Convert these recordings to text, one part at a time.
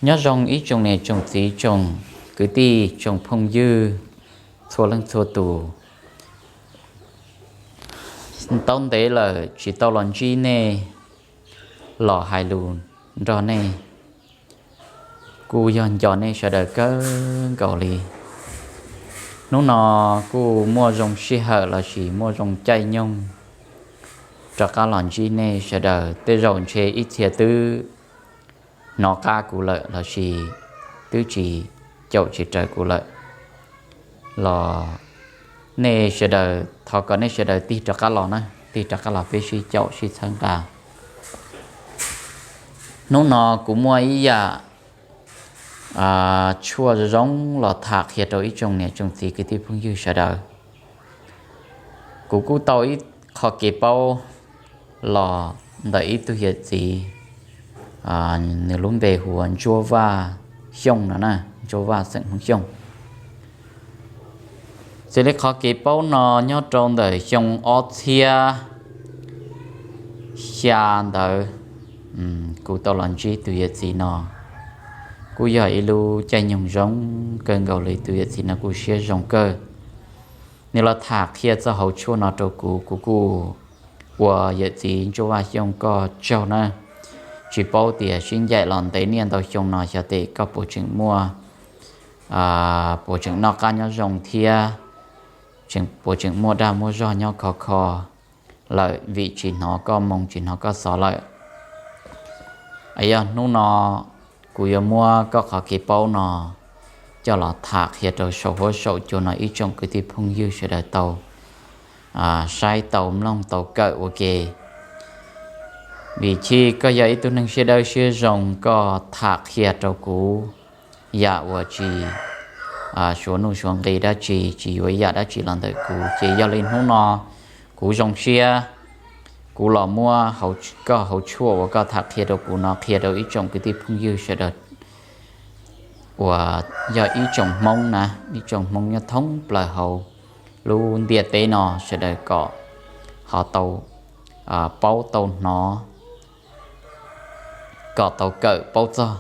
Nyob zoo ib tsoom niam tsoom txiv tsoom kwv tij tsoom phooj ywg txhua leej txhua tus. Tau ntev lawm tsis tau los ntsib nej, los hais lus nrog nej, kuj yog nco nej sawv daws kawg nkaus li. Hnub no kuj muaj zoo sij hawm lossis muaj zoo caij nyoog rov qab los ntsib nej sawv daws. Tej zaum ntshe ib txhia twb hnov qab kuv lawm lossis twb tsis caum tsis raws kuv lawm los nej sawv daws, thov kom nej sawv daws tig rov qab los na, tig rov qab los peb sib caum sib txhawb nqa. Hnub no kuv muaj ib yam tshuaj zoo los tham qhia rau ib tsoom niam tsoom txiv kwv tij phooj ywg sawv daws. Kuv kuj tau ib qho kev paub los ntawm ib tug yawm txiv, nws lub npe hu ua Ntsuab Vaj Xyooj no na, Ntsuab Vaj xeem Hmoob Xyooj. Xws li qhov kev paub no nyob rau ntawm xyoo ob txhiab xya ntawd, kuv tau los ntsib tus yawm txiv no, kuj yog ib lub caij nyoog zoo kawg nkaus li. Tus yawm txiv no kuj siab zoo kawg, nws los tham qhia txog hauv tshuaj no rau kuv, kuv kuj ua yawm txiv Ntsuab Vaj Xyooj koj tsaug na. Tsis paub tias sib ncaim los ntev niaj ntau xyoo no xyov tes koj puas tseem muaj, puas tseem noj qab nyob zoo thiab puas tseem muaj dag muaj zog nyob khov kho lawm vim tsis hnov koj moo tsis hnov koj xov lawm. Yog hnub no kuv yuav muab koj qhov kev paub no coj los tham qhia rau saum huab saum cua no ib tsoom kwv tij phooj ywg sawv daws tau saib tau mloog tau kawm ua ke. Vim chij koj yog ib tug neeg siab dawb siab zoo, koj tham qhia rau kuv yam uas tsis suav nuj suav nqi dab tsi, tsis yuav yam dab tsi los ntawm kuv, ces yog li hnub no kuv zoo siab, kuv los muab koj hauv tshuaj uas koj tham qhia rau kuv no qhia rau ib tsoom kwv tij phooj ywg sawv daws uas yog ib tsoom Hmoob na, ib tsoom Hmoob nyob thoob plaws hauv lub ntiaj teb no sawv daws kom ho tau paub tau hnov, kom tau kawm paub txog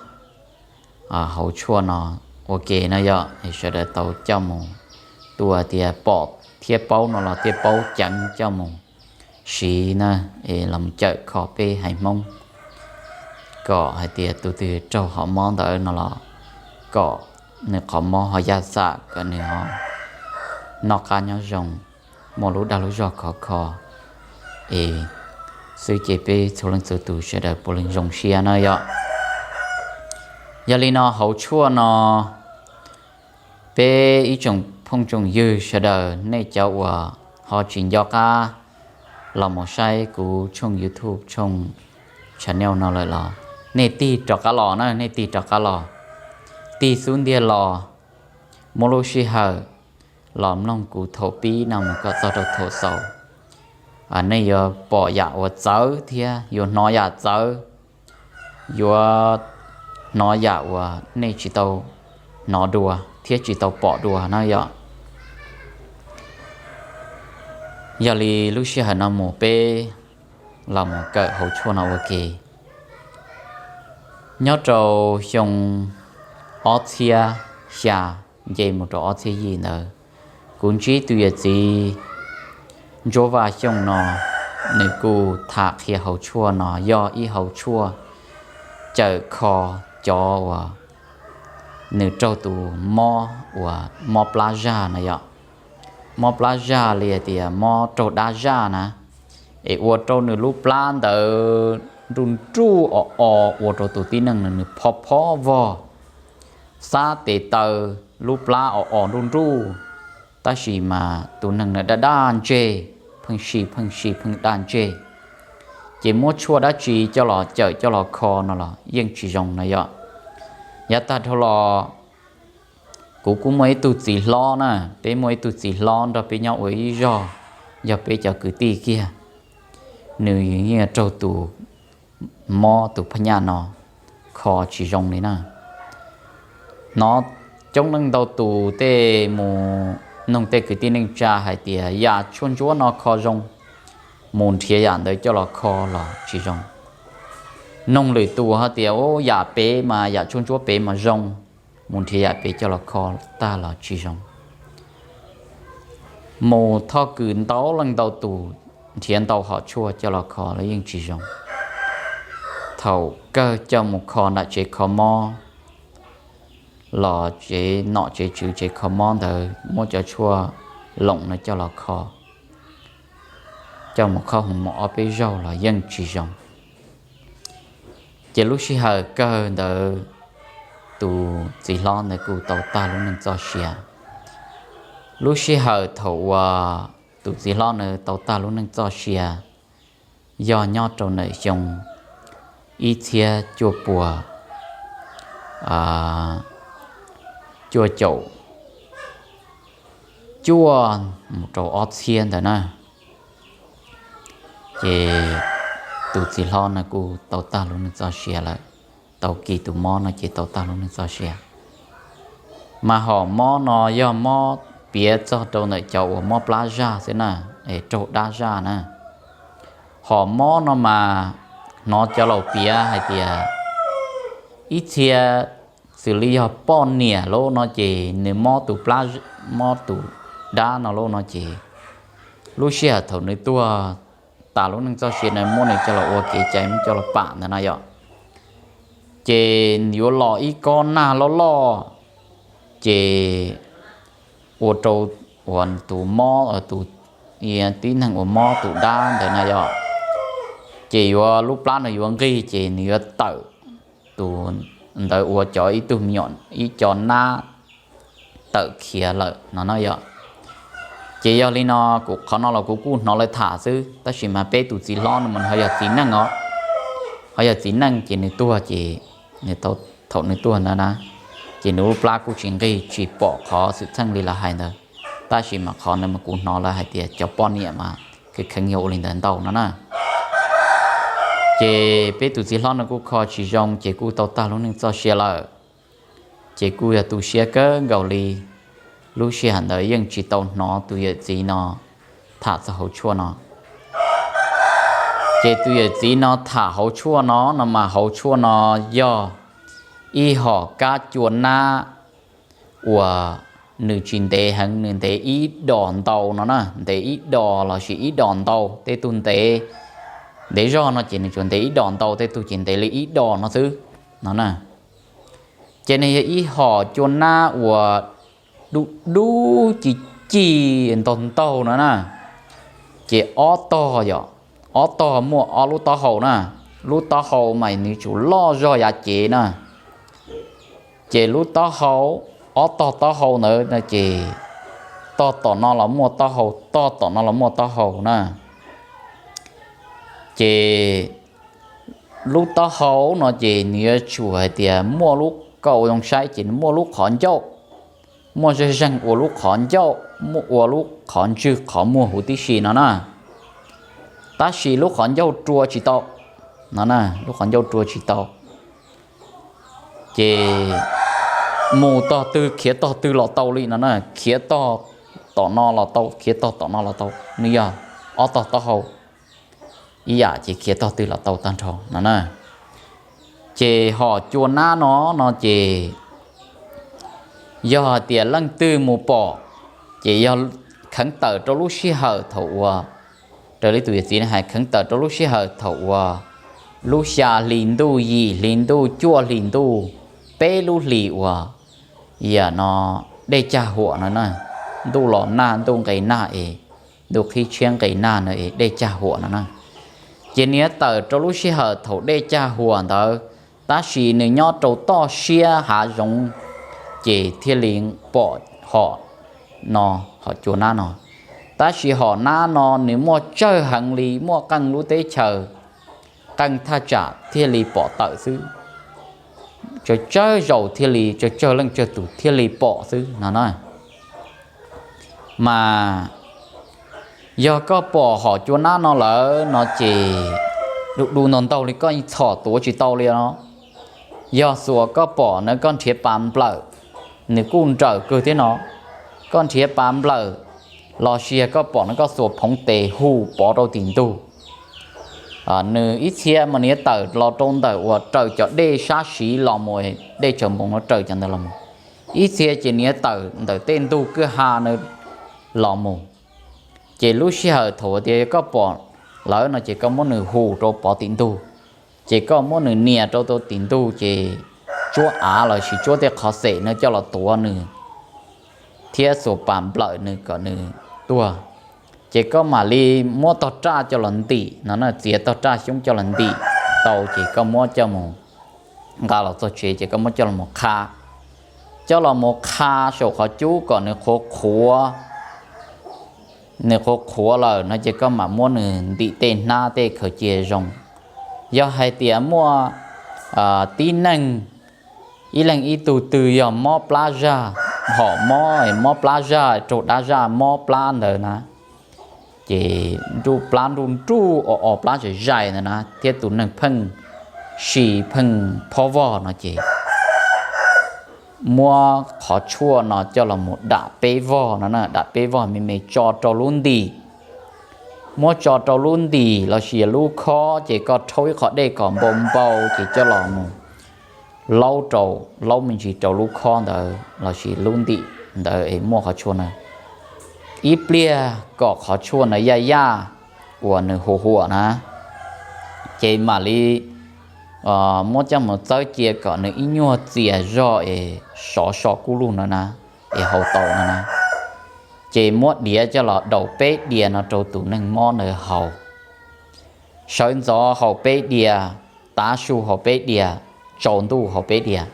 hauv tshuaj no ua ke no yog sawv daws tau coj mus tua tias pom thiab paub no los thiaj paub ceev coj mus siv na, es los cawm kho peb haiv Hmoob, kom hais tias tus twg raug qhov mob ntawd no los kom nws qhov mob ho yaj xam, kom nws ho noj qab nyob zoo, muaj lub dag lub zog khov kho es xwb ces peb txhua leej txhua tus sawv daws puav leej zoo siab na yom. Yog li no hauv tshuaj no peb ib tsoom phooj tsoom ywg sawv daws, nej cov uas ho tsis nco qab los mus saib kuv tshooj YouTube tshooj channel no lawm los nej tig rov qab los na, nej tig rov qab los, tig xub ntiag los, muab lub sij hawm los mloog kuv thaum pib no mus kom txog rau thaum xaus. Nej yuav pom yam uas txawv thiab yuav hnov yam txawv, yuav hnov yam uas nej tsis tau hnov dua thiab tsis tau pom dua na yom. Yog li lub sij hawm no mus peb los mus kawm hauv tshuaj no ua ke. Nyob rau xyoo ob txhiab xya nce mus rau ob txhiab yim ntawd, kuv ntsib tus yawm txiv Ntsuab Vaj Xyooj no, nws kuj tham qhia hauv tshuaj no yog ib hauv tshuaj cawm kho cov uas nws raug tus mob uas mob plab zaj na yom. Mob plab zaj li hais tias mob raug dab zaj na, es ua rau nws lub plab ntawd nruj nruj o o, ua rau tus tib neeg nws phob phob vog, xab tes taw, lub plab o o nruj nruj, tab sis mas tus neeg na daj daj ntseg, pheej si pheej si pheej daj ntseg. Ces muab tshuaj dab tsi coj los cawm coj los kho no los yeej tsis zoo na yom. Yav tag dhau los kuv kuj muaj ib tug txiv hlob na, peb muaj ib tug txiv hlob nrog peb nyob ua ib zog, yog peb cov kwv tij kiag, nws yeej raug tus mob tus phaj nyaj no kho tsis zoo li na. Hnov coob leej ntau tus tej mus noog tej kwv tij neej tsa hais tias yam tshuaj ntsuab no kho zoo, mus nrhiav yam ntawd coj los kho los tsis zoo. Noog lwm tus hais tias, u, yam pem mas, yam tshuaj ntsuab pem mas zoo, mus nrhiav yam pem coj los kho tag los tsis zoo. Mus thoj kws ntau leej ntau tus, nrhiav ntau hom tshuaj coj los kho los yeej tsis zoo. Thaum kawg coj mus kho nram tsev kho mob, los tsev nom tsev tswv tsev kho mob ntawd muab cov tshuaj loos no coj los kho, coj mus kho mus ob peb zaug los yeej tsis zoo. Ces lub sij hawm kawg ntawd tus txiv hlob ntawd kuj tau tag lub neej txoj sia. Lub sij hawm thaum uas tus txiv hlob ntawd tau tag lub neej txoj sia yog nyob rau ntawm xyoo ib txhiab cuaj puas cuaj caum cuaj mus rau ob txhiab ntawd na. Ces tus txiv hlob no kuj tau tag lub neej txoj sia lawm. Tau kis tus mob no ces tau tag lub neej txoj sia. Mas hom mob no yog mob piav txog rau ntawm cov uas mob plab zaj xwb na, es raug dab zaj na. Hom mob no mas hnov cov laus piav hais tias ib txhia xws li yog poj niam lub no ces nws mob tus plab, mob tus dab no lub no ces lub sij hawm thaum nws tuag tas lub neej txoj sia na muab nws coj los ua kev cai muab coj los pam ntawd na yom. Ces yuav los ib kob nag loj loj, ces ua rau uas tus mob, tus tib neeg uas mob tus dab ntawd na yom, ces yuav lub plab no yuav nqig ces nws yuav tawm tus ntawd ua cov ib tug me nyuam ib co nab tawm khiav lawm no no yom. Ces yog li no, kuv qhov no los kuv kuj hnov lawv tham xwb, tab sis mas peb tus txiv hlob no mas ho yog txiv neej os, ho yog txiv neej ces nws tuag ces, thaum nws tuag ntawd na, ces nws lub plab kuj tsis nqig tsis pom qhov xwm txheej li lawv hais ntawd. Tab sis mas qhov ntawd mas kuv hnov lawv hais tias cov poj niam mas kheev kheev yog ua li ntawd ntau no na. Ces peb tus txiv hlob no kuj kho tsis zoo ces kuj tau tag lub neej txoj sia lawm. Ces kuj yog tu siab kawg nkaus li, lub sij hawm ntawd yeej tsis tau hnov tus yawm txiv no tham txog hauv tshuaj no. Ces tus yawm txiv no tham hauv tshuaj no no mas hauv tshuaj no yog ib hom kab cua nab uas nws tsis ntev heev, nws ntev ib dos ntau no na, ntev ib dos lossis ib dos ntau, tej tug ntev, ntev zog no ces nws tsuas ntev ib dos ntau, tej tug ces ntev li ib dos no xwb no na. Ces nws yog ib hom cua nab uas dub dub ci ci ntog ntaug no na. Ces ob tog yom, ob tog muaj ob lub taub hau na, lub taub hau mas nws tsuas loj zog yav cev na. Ces lub taub hau, ob tog taub hau ntawd no ces tog tom no los muaj taub hau, tog tom no los muaj taub hau na. Ces lub taub hau no ces nws yuav tsum hais tias muaj lub, koj ua zoo saib ces nws muaj lub qhov ncauj, muaj zeeg zeeg ua lub qhov ncauj, muaj ua lub qhov ntswg qhov muag huv tib si no na. Tab sis lub qhov ncauj rua tsis tau no, lub qhov ncauj rua tsis tau. Ces mus tog twg khiav tog twg los tau li no na, khiav tog tom no los tau, khiav tog tom no los tau, nws yog ob tog taub hau ib yam ces khiav tog twg los tau tag nrho no na. Ces hom cua nab no no ces yog hais tias leej twg mus pom, ces yog kheev tawm rau lub sij hawm thaum uas, raws li tus yawm txiv hais, kheev tawm rau lub sij hawm thaum uas lub xya hli ntuj, yim hli ntuj, cuaj hli ntuj, peb lub hlis uas yam no dej cag huam no na, ntuj los nag ntuj nqis nag es, ntuj qhib tshiab nqis nag no es dej cag huam no na. Ces nws yuav tawm rau lub sij hawm thaum dej cag huam ntawd, tab sis nws nyob rau toj siab hav zoov, ces thiaj li pom hom no, hom cua nab no. Tab sis hom nab no nws muaj tsawg heev li, muaj qee lub teb chaws, qee thaj tsam thiaj li pom tawm xwb, tsawg tsawg zaus thiaj li, tsawg tsawg leej tsawg tus thiaj li pom xwb no na. Mas yog koj pom hom cua nab no lawm no ces du du ntaug ntaug li koj txhom tuav tsis tau li no. Yog xuas koj pom na koj nrhiav pas nplawm, nws kuj nrawm kawg thiab no. Koj nrhiav pas nplawm los sis yog koj pom no koj xuas phoov tes hu pov rau tim ntug, Nws ib txhia mas nws yuav tawm los rau ntawm uas raws cov dej sab siv los mus, dej tsaws npoos no raws cov ntawd los mus. Ib txhia ces nws yuav tawm ntawm tej ntug kwj ha na los mus. Ces lub sij hawm thaum tias koj pom lawv no ces koj muab nws hu rau pov tim ntug, ces koj muab nws nias rau tim ntug ces tsuab av los sis tsuab tej qhov xem no coj los tuav nws thiab xuas pas nplawm nws kom nws tuag. Ces koj mam li muab tog raj coj los ntim no na, txiav tog raj xyoob coj los ntim tau ces koj muab coj mus nqa los txog tsev ces koj muab coj los mus qha, coj los mus qha saum qhov cub kom nws qhuav qhuav. Nws qhuav qhuav lawm no ces koj mam muab nws ntim tej hnab tej khaws cia zoo. Yog hais tias muaj tib neeg, ib leeg ib tug twg yog mob plab zaj, hom mob mob plab zaj raug dab zaj mob plab ntawd na, ces nruj plab nruj nruj o o plab zais zais ntawd na thiab tus neeg pheej si pheej phob vog no ces muab qhov tshuaj no coj los mus dam peb vog no na, dam peb vog me me tso rau lub ntim. Muab tso rau lub ntim los sis lub khob ces koj rhaub ib qho dej kom npau npau ces coj los mus laub rau, laub me ntsis rau lub khob ntawd los sis lub ntim ntawd es muaj qhov tshuaj na. Ib pliag kom qhov tshuaj ntawd yaj yaj uas nws huam huam na, ces mam li muab coj mus txawb cia kom nws ib nyuag txias zog es sov so kub lug no na, es haus tau no na. Ces muab diav coj los daus peb diav no rau tus neeg mob ntawd haus. Sawv ntxov haus peb diav, tav su haus peb diav, tsaus ntuj haus peb diav.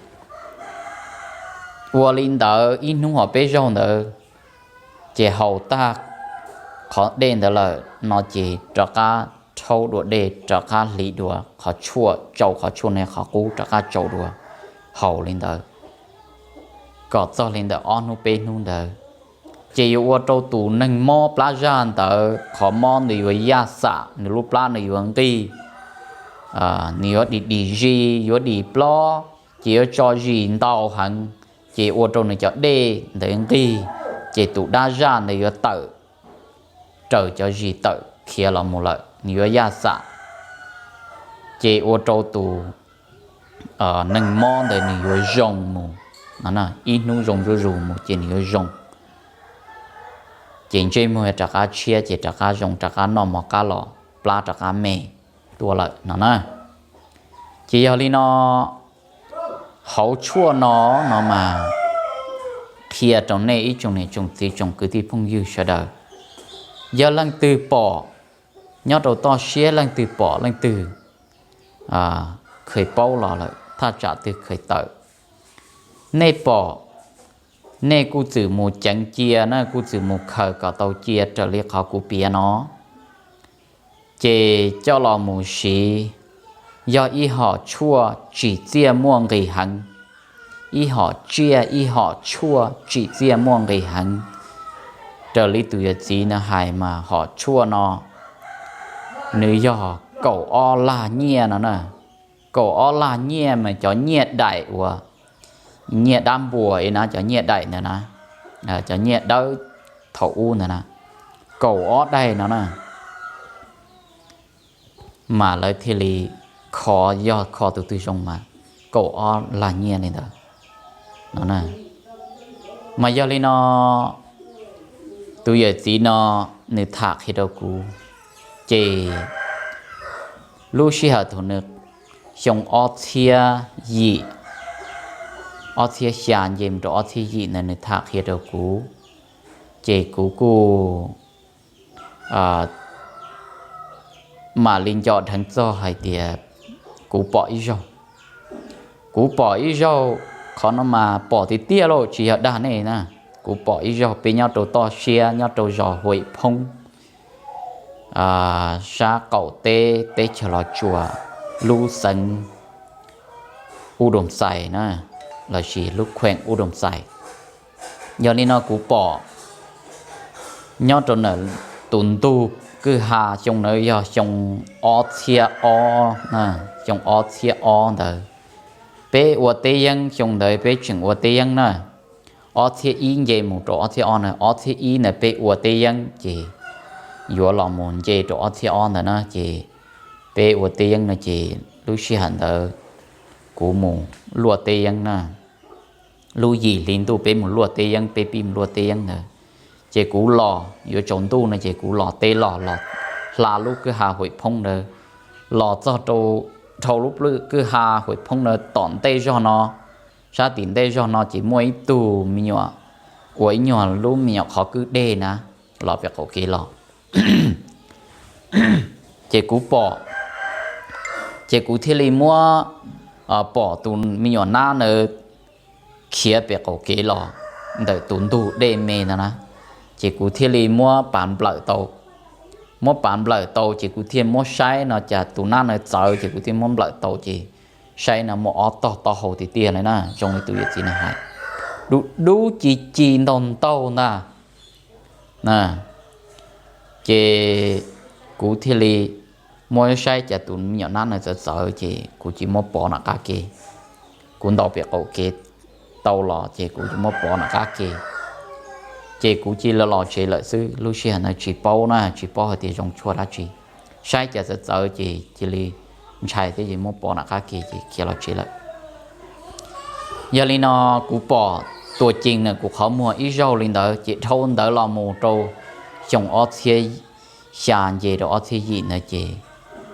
Ua li ntawd ib hnub haus peb zaug ntawd, ces haus tag qhov dej ntawd lawm no ces rov qab rhaub dua dej, rov qab hliv dua qhov tshuaj, tsau qhov tshuaj no qhov qub rov qab tsau dua, haus li ntawd kom txog li ntawm ob hnub peb hnub ntawd. Ces yuav ua rau tus neeg mob plab zaj ntawd qhov mob nws yuav yaj xam, nws lub plab nws yuav nqig, nws yuav dim dim zis, yuav dim plob, ces yuav tso zis ntau heev, ces ua rau nws cov dej ntawd nqig, ces tus dab zaj ntawd yuav tawm raws cov zis tawm khiav los mus lawm, nws yuav yaj xam, ces ua rau tus neeg mob ntawd nws yuav zoo mus, ib hnub zoo zuj zus mus ces nws yuav zoo. Ces ntsej muag rov qab tshiab, ces rov qab zoo, rov qab noj mov qab los, plab rov qab me tuaj lawm no na. Ces yog li no, hauv tshuaj no no mas qhia rau nej ib tsoom niam tsoom txiv tsoom kwv tij phooj ywg sawv daws, yog leej twg pom, nyob rau toj siab leej twg pom leej twg khaws paub los lawm, thaj tsam twg khaws tawm, nej pom, nej kuj txwm mus ceev cia na, kuj txwm mus khaws kom tau cia raws li qhov kuv piav no, ces coj los mus siv, yog ib hom tshuaj tsim txiaj muaj nqis heev, ib hom tsiaj ib hom tshuaj tsim txiaj muaj nqis heev. Raws li tus yawm txiv no hais mas hom tshuaj no nws yog kaum ob lag nyiaj no na. Kaum ob lag nyiaj mas cov nyiaj daim uas, nyiaj dab npuas na, cov nyiaj daim ntawd na, cov nyiaj dawb thaum ub ntawd na, kaum ob daim no na, mas lawv thiaj li kho, yog kho tus twg zoo mas kaum ob lag nyiaj li ntawd no. Mas yog li no, tus yawm txiv no nws tham qhia rau kuv, ces lub sij hawm thaum nws xyoo ob txhiab yim, ob txhiab xya nce mus rau ob txhiab yim ntawd nws tham qhia rau kuv, ces kuv kuj mam li nco dheev txog hais tias kuv pom ib zaug, kuv pom ib zaug, qhov no mas pom tiag tiag lauj, tsis yog dag nej na. Kuv pom ib zaug peb nyob rau toj siab nyob rau zos Huim Phoob, sab qaum teb teb chaws Los Tsuas, lub xeev Ub Doos Xais na, lossis lub khueem Ub Doos Xais. Yog li no kuv pom nyob rau ntawm tus ntug kwj ha, xyoo ntawd yog xyoo ob txhiab ob, xyoo ob txhiab ob ntawd. Peb ua teb yeeb, xyoo ntawd peb tseem ua teb yeeb na. Ob txhiab ib nce mus rau ob txhiab ob na, ob txhiab ib ntawd peb ua teb yeeb ces yuav los mus nce rau ob txhiab ob ntawd na, ces peb ua teb yeeb no ces lub sij hawm ntawd kuv mus luaj teb yeeb na, lub yim hli ntuj peb mus luaj teb yeeb, peb pib mus luaj teb yeeb ntawd, ces kuv los yuav tsaus ntuj no ces kuv los teb los los hla lub kwj ha Huam Phoob ntawd, los txog rau dhau lub kwj ha Huam Phoob ntawd tom ntej zog no, sab tim ntej zog no ces muaj ib tug me nyuam ua ib nyuag lub me nyuam qhov kwj dej na, los pem qaum kev los. Ces kuv pom, ces kuv thiaj li muab, pom tus me nyuam nab ntawd khiav pem qaum kev los ntawm tus ntug dej me ntawd na, ces kuv thiaj li muab pav nplawm tau. Muab pav nplawm tau ces kuv thiaj muab saib no cas tus nab ntawd txawv, ces kuv thiaj muab nplawm tau ces saib no muaj ob tog taub hau tiag tiag li na, zoo li tus yawm txiv na hais, dub dub ci ci ntau ntau ntag. Ces kuv thiaj li muab saib cas tus me nyuam nab ntawd txawv txawv, ces kuv cia muab pov nram qab ke. Kuv ntaus pem qaum kev tau los ces kuv cia muab pov nram qab ke. Ces kuv cia li los tsev lawm xwb, lub sij hawm ntawd tsis paub na, tsis paub hais tias zoo tshuaj dab tsi. Saib cas txawv txawv ces cia li ntshai thiab ces muab pov nram qab ke ces khiav los tsev lawm. Yog li no, kuv pom tus cees ntawm kuv qhov muag ib zaug li ntawd, ces dhau ntawd los mus rau xyoo ob txhiab xya nce rau ob txhiab yim ntawd ces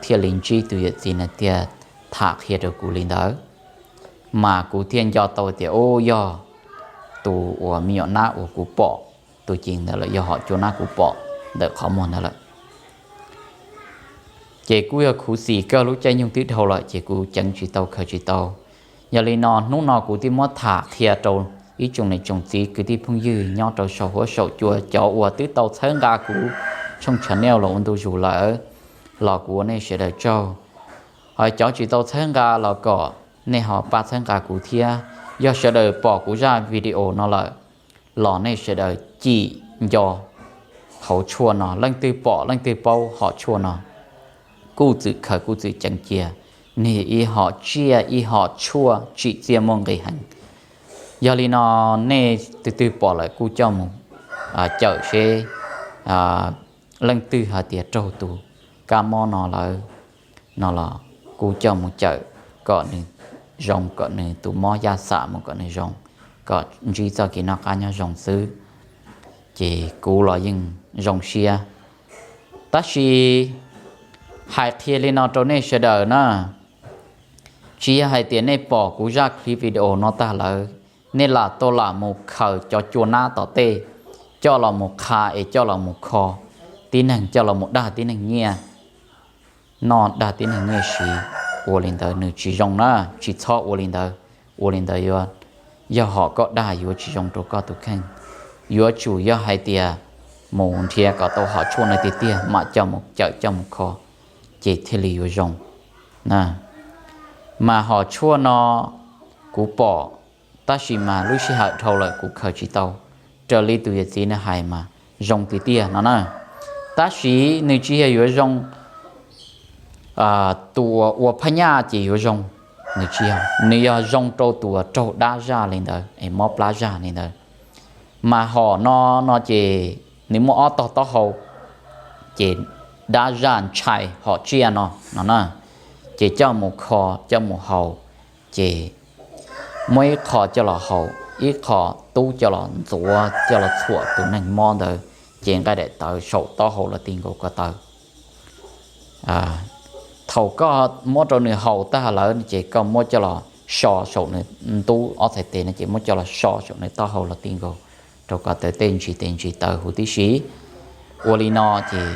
thiaj li ntsib tus yawm txiv ntawd thiaj tham qhia rau kuv li ntawd. Mas kuv thiaj nco tau tias, u, yog tus uas me nyuam nab uas kuv pom tus cees ntawd lawm, yog hom cua nab kuv pom ntawm qhov muag ntawd lawm. Ces kuj yog khuv xim kawg, lub caij nyoog twb dhau lawm ces kuv ceev tsis tau khaws tsis tau. Yog li no hnub no kuv thiaj muab tham qhia rau ib tsoom niam tsoom txiv kwv tij phooj ywg nyob rau saum huab saum cua, cov uas twb tau txhawb nqa kuv tshooj channel los ua ntu zus lawm, los kuv ua nej sawv daws tsaug. Ho cov tsis tau txhawb nqa los kom nej ho pab txhawb nqa kuv thiab. Yog sawv daws pom kuv zaj video no lawm, los nej sawv daws cim nco hauv tshuaj no, leej twg pom leej twg paub hom tshuaj no, kuj txwm khaws kuj txwm ceev cia, nws ib hom tsiaj ib hom tshuaj tsim txiaj muaj nqis heev. Yog li no nej twg twg pom lawm kuj coj mus cawm seb leej twg hais tias raug tus kab mob no lawm no los kuj coj mus cawm kom nws zoo, kom nws tus mob yaj xam mus kom nws zoo, kom ntsib txoj kev noj qab nyob zoo xwb, ces kuv los yeej zoo siab. Tab sis hais qhia li no rau nej sawv daws na, tsis yog hais tias nej pom kuv zaj clip video no tag lawm, nej lam tau lam mus khaws cov cua nab tom tej coj los mus qha es coj los mus kho tib neeg, coj los mus dag tib neeg nyiaj, noj dag tib neeg nyiaj siv. Ua li ntawd nws tsis zoo na, tsis txhob ua li ntawd. Ua li ntawd yuav, yog hom koj dag yuav tsis zoo rau koj tus kheej. Yuav tsum yog hais tias mus nrhiav kom tau hom tshuaj no tiag tiag mam coj mus cawm coj mus kho, ces thiaj li yuav zoo. Mas hom tshuaj no kuv pom, tab sis mas lub sij hawm dhau lawm kuv khaws tsis tau. Raws li tus yawm txiv nws hais mas zoo tiag tiag no na, tab sis nws tsis yog yuav zoo tus uas ua phaj nyaj ces yuav zoo, nws tsis yog, nws yog zoo rau tus uas raug dab zaj li ntawd es mob plab zaj li ntawd. Mas hom no no ces nws muaj ob tog taub hau, ces dab zaj ntshai hom tsiaj no no na, ces coj mus kho coj mus haus, ces muab ib qho coj los haus, ib qho tub coj los ntxuav coj los txhuam tus neeg mob ntawd, ces nqaij daim tawv saum taub hau los ti nkaus ko taw. Thaum koj muab rau nws haus tag lawm ces koj muab coj los so saum nws ntub ob txhais tes no ces muab coj los so saum nws taub hau los ti nkaus rau ko taw tej ntsis tes ntsis taw huv tib si. Ua li no ces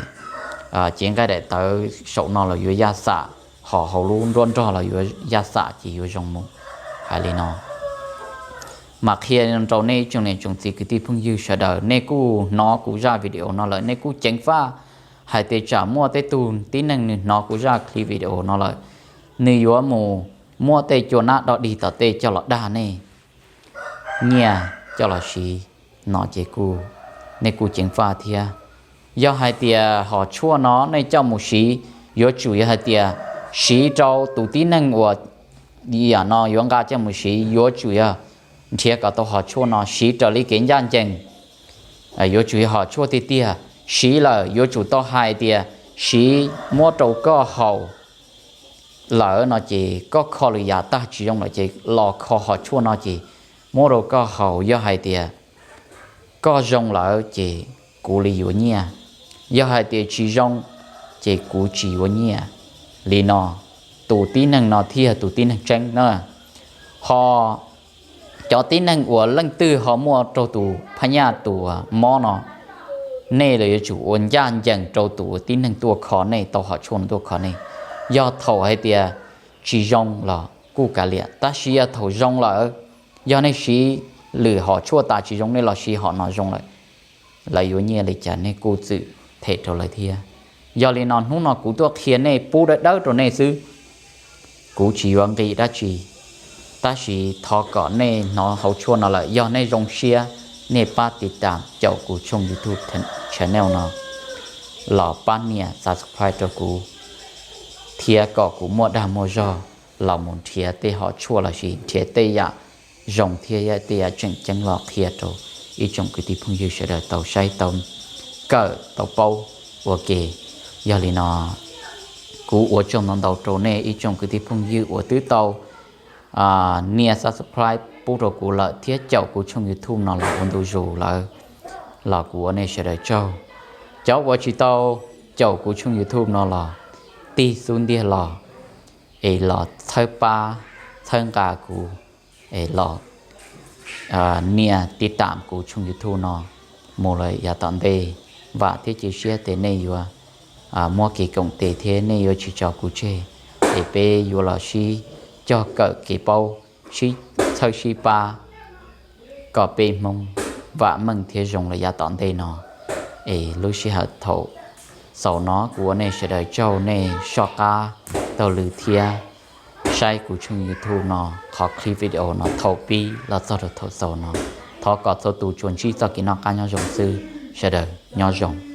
cev nqaij daim tawv saum no los yuav yaj xam, ho hauv lub nruab nrog los yuav yaj xam ces yuav zoo mus. Hais li no mas qhia rau nej tsoom niam tsoom txiv kwv tij phooj ywg sawv daws, nej kuj hnov kuv zaj video no lawm nej kuj ceev faj hais tias tsam muaj tej tug tib neeg nws hnov kuv zaj clip video no lawm, nws yuav mus muab tej cua nab dog dig tom tej coj los dag nej nyiaj coj los siv no ces nej kuj ceev faj thiab. Yog hais tias hom tshuaj no nej coj mus siv, yuav tsum yog hais tias siv rau tus tib neeg uas yam no yuav nqa coj mus siv yuav tsum yog nrhiav kom tau hom tshuaj no siv raws li kev ncaj ncees. Yuav tsum yog hom tshuaj tiag tiag, siv lawm yuav tsum tau hais tias siv muab rau koj haus lawm no ces koj kho lwm yam tag tsis zoo lawm ces los kho hom tshuaj no ces muab rau koj haus. Yog hais tias koj zoo lawm ces kuv li yuav nyiaj, yog hais tias tsis zoo ces kuv tsis yuav nyiaj. Li no tus tib neeg no thiaj yog tus tib neeg tseeb na. Ho cov tib neeg uas leej twg ho muaj raug tus phab nyaj tus mob no, nej los yuav tsum ua ncaj ncees rau tus tib neeg tuaj kho nej, tau hom tshuaj no tuaj kho nej. Yog thaum hais tias tsis zoo los kuj kav liam, tab sis yog thaum zoo lawm, yog nej siv lwm hom tshuaj tas tsis zoo nej los siv hom no zoo lawm, lawv yuav nyiaj li cas nej kuj txwm them rau lawv thiab. Yog li no hnub no kuv tuaj qhia nej pub dawb dawb rau nej xwb, kuv tsis yuav nqi dab tsi, tab sis thov kom nej hnov hauv tshuaj no lawm yog nej zoo siab, nej pab tiv tam caum kuv tshooj YouTube channel no los pab nias subscribe rau kuv, thiab kom kuv muaj dag muaj zog los mus nrhiav tej hom tshuaj los sis nrhiav tej yam zoo thiab tej yam tseem ceeb los qhia rau ib tsoom kwv tij phooj ywg sawv daws tau saib tau kawm tau paub ua ke. Yog li no kuv ua tsaug ntau ntau rau nej ib tsoom kwv tij phooj ywg uas twb tau nias subscribe pub rau kuv lawm thiab caum kuv tshooj YouTube no los ua ntu zus lawm, los kuv ua nej sawv daws tsaug. Cov uas tsis tau caum kuv tshooj YouTube no los tig xub ntiag los es los txhawb pab txhawb nqa kuv es los nias tiv tam kuv tshooj YouTube no mus lawm yav tom ntej. Vam thiab cia siab tias nej yuav muab kev koom tes thiab nej yuav tsis tso kuv tseg, es peb yuav los sib cog kawm kev paub, sib txhawb sib pab kom peb Hmoob vam meej thiab zoo lawm yav tom ntej no. Es lub sij hawm thaum xaus no kuv ua nej sawv daws tsaug, nej soj qab taug lw thiab saib kuv tshooj YouTube no qhov clip video no thaum pib los txog rau thaum xaus no. Thov kom txhua tus tsuas ntsib txoj kev noj qab nyob zoo xwb, sawv daws nyob zoo.